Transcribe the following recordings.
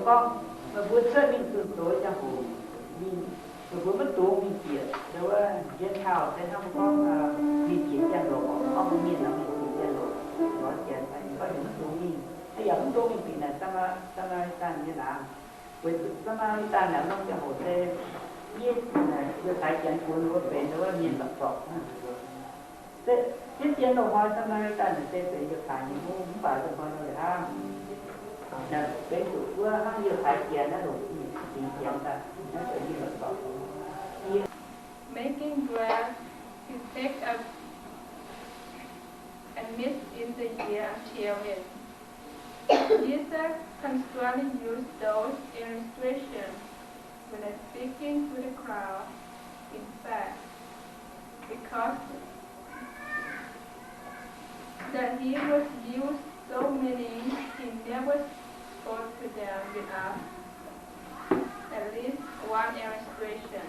Gorngv meih mbuo cuotv mingh zunh doz ziangh hoc, mingh, meih mbuo maiv dungx mingh bieqc, wuov, Gentile se hnangv gorngv, mingh bieqc Janx-Lorqc, gorngv mbuo mienh nor mingh bieqc Janx-Lorqc, lorz Janx, maiv dungx mingh, yaac maiv dungx mingh bieqc naaic Saa^maa^li^daan nyei laangz. Weic zuqc Saa^maa^li^daan naaic norm ziangh hoc se, yie, Yiutai Janx funx wuov benx wuov mienh la'zorc. Jienv zien loz-hnoi Saa^maa^li^daan naaic se benx Yiutai nyei mungv, mv baac loz-hnoi nor hnangv, benx zuqc wuov hnangv Yiutai Janx naaiv longc zingx Janx daaih, naaiv benx mienh la'zorc. Making bread to take a, a meat in the year until it. Jesus constantly used those illustrations when speaking to the crowd. In fact, because that he was used so many, he never spoke to them without at least one illustration.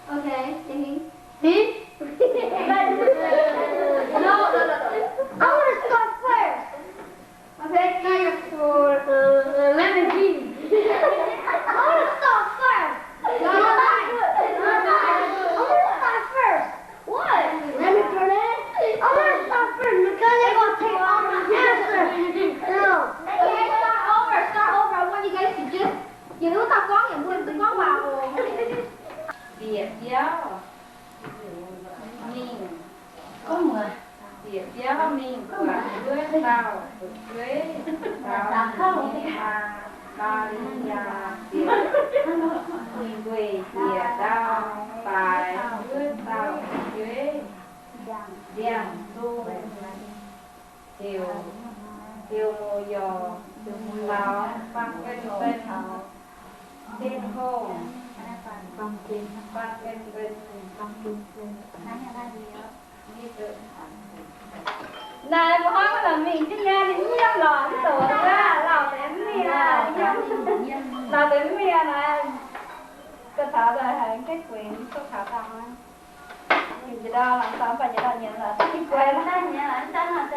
Okay, Jing. See? No, no, no, no. I want to start first. Okay, now you're for, uh, uh, let me be. I want to start first. No, no, no. I want to start first. What? Let me finish. I want to start first because they're going to take all my answers. No. Okay, start over, start over. I want you guys to just, you know, stop talking. We're going to go out. Bieqc biauv mingh, bieqc biauv mingh buatc wuov dauh fu'jueiv, taux ninh nyei maa, Maa^li^yaa, ziouc weic bieqc ndau baaix wuov dauh fu'jueiv ndiangx-zung, ziouc, ziouc muoz-yorc, ziouc muoz-lauz, faang gen-ben, Tin-Hungh, faang gen-ben. Naaiv mbuo hnangv naaic mingh jienv nyei, ninh nyiemv lorqc, mv zoux aqv, lauh deix mv mingh aqv, lauh deix mv mingh aqv naaic. Ga'taux daaih haiz gaeqv gueix, mv duqv taux dangh aqv. Ninh njiec ndau laangz dauh, mv baac njiec ndau nyienz lorqc, daaih gueix lorqc.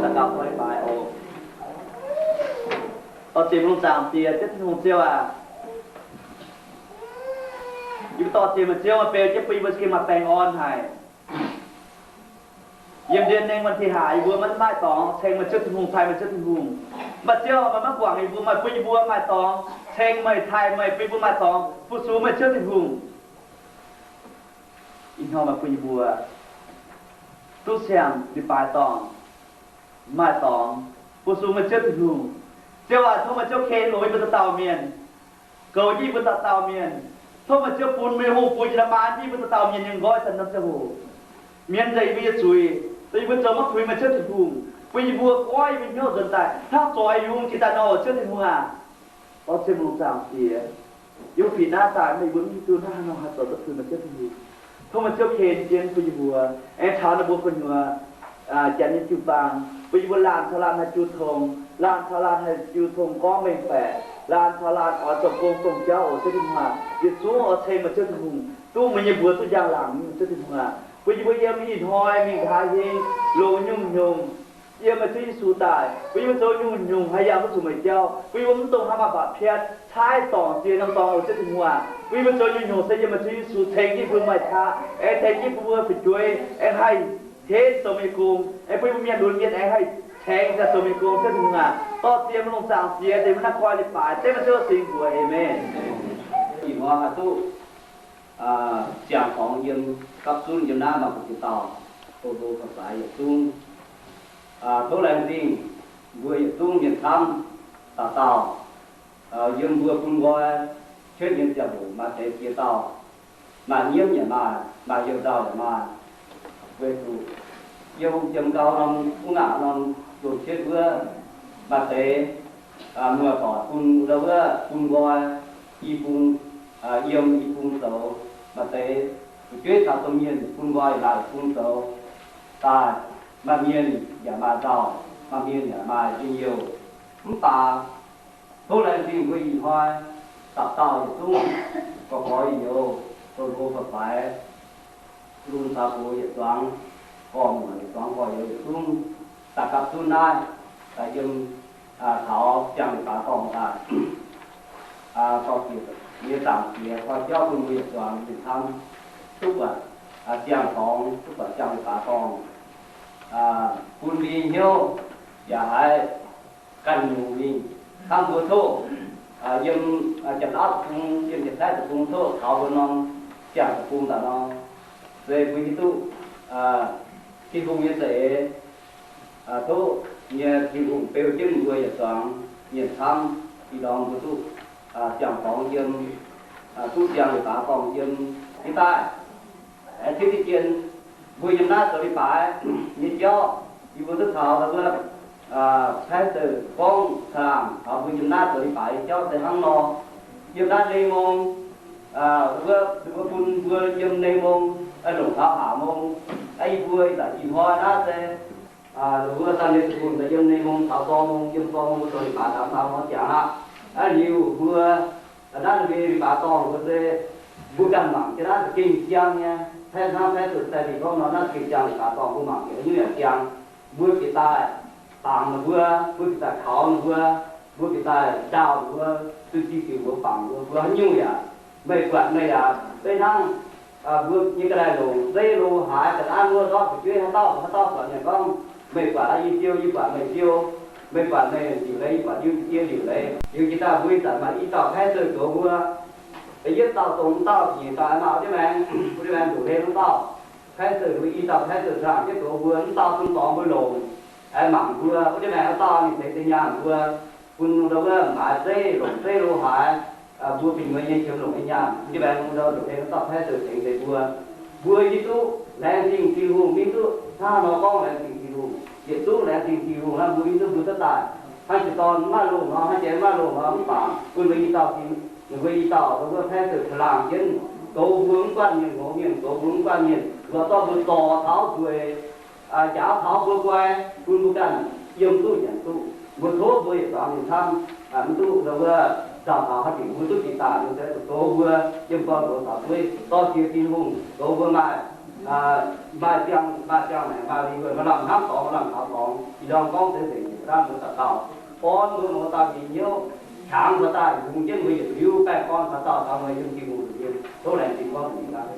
Daux gaux fai baaix oc. Dorh ziec mbuo lungh zaangc Diex, Ziouv Tin-Hungh Ziouv aac, yie mbuo dorh ziec meih Ziouv, meih beu jienv bun yie mbuo za'gengh maaih baengh orn haic. Yiem ndiev nengh วันที่ห้า yie mbuo maiv maaih dorngx ceng meih Ziouv Tin-Hungh, taaih meih Ziouv Tin-Hungh. Mv baac Ziouv, meih maiv guangc yie mbuo, meih bun yie mbuo maaih dorngx ceng meih, taaih meih, bun yie mbuo maaih dorngx fu-sux meih Ziouv Tin-Hungh. Ih hnoi meih bun yie mbuo Duqv siang-liuz baaix dorngc, maaih dorngx bun sung meih Ziouv Tin-Hungh. Ziouv aac, tov meih Ziouv ken longx yie mbuo dauh dauh mienh, goux jienv yie mbuo dauh dauh mienh. Tov meih Ziouv bun meih hungh bun jiex maan jienv yie mbuo dauh dauh mienh nyei nqoi zanc norm ziangh hoc, mienh nzengc yie mbuo nyei zuiz, dongh yie mbuo zoux maiv puix meih Ziouv Tin-Hungh, bun yie mbuo goiv yie mbuo hnyouv nzuonx daaih hnangv zoix yungz jiex daaih nor, oc Ziouv Tin-Hungh aac. Dorh zien longx zaangc Diex, yie mbuo bieqc naaiv daaih meih mbuo mv hiuv duqv naaiv haaix nor haih zoux duqv puix meih Ziouv Tin-Hungh. Tov meih Ziouv ken jienv bun yie mbuo aengx caux ninh mbuo gu'nyuoz janx nyei jiu-baang, bun yie mbuo laanh caux laanh haih jiu tong, laanh caux laanh haih jiu tong gorngv mengh baeqc, laanh caux laanh oix zoux gong dongh jauv, oc Ziouv Tin-Hungh aac. Yietc zungv oix ceng meih Ziouv Tin-Hungh, duqv meih nyei mbuox duqv njang-laangc nyei, oc Ziouv Tin-Hungh aac. Bun yie mbuo yiem ih hnoi mingh nqa'haav hingv longc nyungc-nyungc yiem meih Ziouv Yesu daaih, bun yie mbuo zoux nyungc-nyungc haaix yaac maiv zuqc meih jauv, bun yie mbuo mv dongh haaix maaih mba'piatv caaiv dorngc ziex norm dorngx, oc Ziouv Tin-Hungh aac. Bun yie mbuo zoux nyungc-nyungc se yiem meih Ziouv Yesu ceng jienv bun maaih qaqv, aengx tengx jienv bun mbuo fu'jueiv, aengx haih henv zoux meih nyei gong, aengx bun yie mbuo mienh lunx mienh aengx haih tengx daaih zoux meih nyei gong, Ziouv Tin-Hungh aac. Dorh zien longx zaangc Diex deix mbuo naaiv koi leiz-baaix dengv meih Ziouv singx mbuox, aamen. Ih hnoi haih duqv ziangh dorngx yiem gapv zunv yiem naaiv maaih mbuo jiex dauh, o, o, faix-faix yietc zungv. Tov laengz zingh mbuo yietc zungv mienh camv dauh dauh, yiem mbuo bun nqoi cuotv nyei ziangh hoc maaih deix jiex dauh, maaih nyiemv yaac maaih, maaih youh nzauh yaac maaih. Weic zuqc yiem, yiem gau norm, wuov ngaanc norm domh cuotv wuov, maaih deix muoz-doic bun, wuov, bun nqoi i bung, yiem i bung zoux. Maaih deix fu'jueiv caux domh mienh bun nqoi yaac maaih i bung zoux daaih. Maaih mienh yaac maaih nzauh, maaih mienh yaac maaih njien-youh. Mv baac tov laengz zingh mbuo ih hnoi dauh dauh yietc zungv gorx-gorx youz, hlo-hlo faix-faix, lunx caux gox yietc zuangx, gorx-muoc yietc zuangx, gorx-youz yietc zungv daaih gapv zunv naaiv, daaih yiem taux ziangh leiz-baaix dorngh daaih. Dorh ziex nyei zaangc Diex koi jauv bun mbuo yietc zuangx mienh camv duqv buatc ziangh dorngx, duqv buatc ziangh leiz-baaix dorngh, bun mbuo nyei hnyouv yaac haiz ganh nyungc mingh. Hnangv mbuo tov yiem Janx-Laauv deic-bung, yiem Janx-Taiv deic-bung tov taux mbuo norm ziangh deic-bung daaih nor, se mbuo hiuv duqv Tin-Hungh nyei za'eix. Tov nyei Tin-Hungh beu jienv mbuo yietc zuangx mienh camv, ih ndorm mbuo duqv ziangh dorngx yiem, duqv ziangh leiz-baaix dorngh yiem jienv daaih. Aengx zipv diqv jien, mbuo yiem naaiv zoux leiz-baaix nyei jauv, yie mbuo duqv taux wuov Pastor gorngv caangh taux mbuo yiem naaiv zoux leiz-baaix nyei jauv se hnangv nor. Yiem naaiv Neiv Mong, wuov, wuov bun mbuo yiem Neiv Mong longc taux Haac Mong. Yie mbuo ih zanc ih hnoi naaiv se wuov Sunday school yiem Neiv Mong taux Zorqv Mong, yiem Zorqv Mong mbuo zoux leiz-baaix daaih hnangv nor jangx aqv. Liuz mbuo naaiv mbuo leiz-baaix dorngh mbuo se mbuo ganh mangc jienv naaiv za'gengh ziangh nyei. Hnangv Pastor Sandy gorngv nor, naaiv za'gengh ziangh leiz-baaix dorngh, mbuo mangc jienv nyungc yaac ziangh. Mbuo bieqc daaih bangc ninh mbuo, mbuo bieqc daaih kaux ninh mbuo, mbuo bieqc daaih ndaauh ninh mbuo, duqv zipv diuc mbuo bangc mbuo, mbuo haaix nyungc yaac meih buatc meih yaac zeiv hnangv mbuo nyei ga'naaiv longc zeiv lo haaix, ga'naaiv wuov ndortv fu'jueiv haaix dauh haaix dauh buatc meih gorngv, meih buatc yie siou, yie buatc meih siou, meih buatc meih liuc leiz, yie buatc yie liuc leiz. Liuz jiex daaih mbuo ih zanc maaih i dauh Pastor zoux mbuo, da'yietv dauh dongh wuov dauh, da'nyeic dauh aengx maaih wuov diuh maengx, wuov diuh maengx nduqc hlen wuov dauh. Pastor mbuo i dauh Pastor zaangc jienv zoux mbuo, wuov dauh bun dorngx mbuo longc, aengx mangc mbuo, wuov diuh maengx wuov dauh ninh tengx da'nyeic mbuo, bun wuov maaiz zeiv, longc zeiv lo haaix, mbuo gu'nyuoz nyei qiemx longc nyei nyaanh, wuov diuh maengx wuov dauh nduqc hlen wuov dauh Pastor tengx deix mbuo. Mbuo hiuv duqv laengz zingh Tin-Hungh, mingh duqv hnangv nor gorngv laengz zingh Tin-Hungh, yietc zungv laengz zingh Tin-Hungh hnangv. Mbuo hiuv duqv mbuo duqv daaih hnangv jiex dorn maiv longc nor, hnangv jiex maiv longc nor, mv baac bun mbuo i dauh, ninh mbuo i dauh wuov Pastor laangc jienv goux mbuo mv guanh mienh, ngox mienh goux mbuo mv guanh mienh, mbuo zorqv mbuo zorc taux nzueic, jaax taux mbuo guai, bun mbuo ganh yiem duqv nyanc duqv. Mbuo tov mbuo yietc zuangx mienh camv, mv duqv wuov nzauh taux haaix diuc mbuo duqv bieqc daaih, mbuo se goux mbuo yiem gorn goux taux zueiv, dorh jiex Tin-Hungh goux mbuo maaih, maaih ziangh, maaih ziangh maengc, maaih lingh wuonh, maaih lamh hnamv dorngx, maaih lamh kaux dorngx. Ih ndorm gorngv deix nzengc yietc hnamv mbuo dauh dauh, orn mbuo mouz dauh nyei hnyouv, qangx mbuo daaih, yungz jienv mbuo yietc liuz baengh orn dauh dauh taux meih yiem Tin-Hungh nzengc. Tov laengz zingh gorngv nzengc.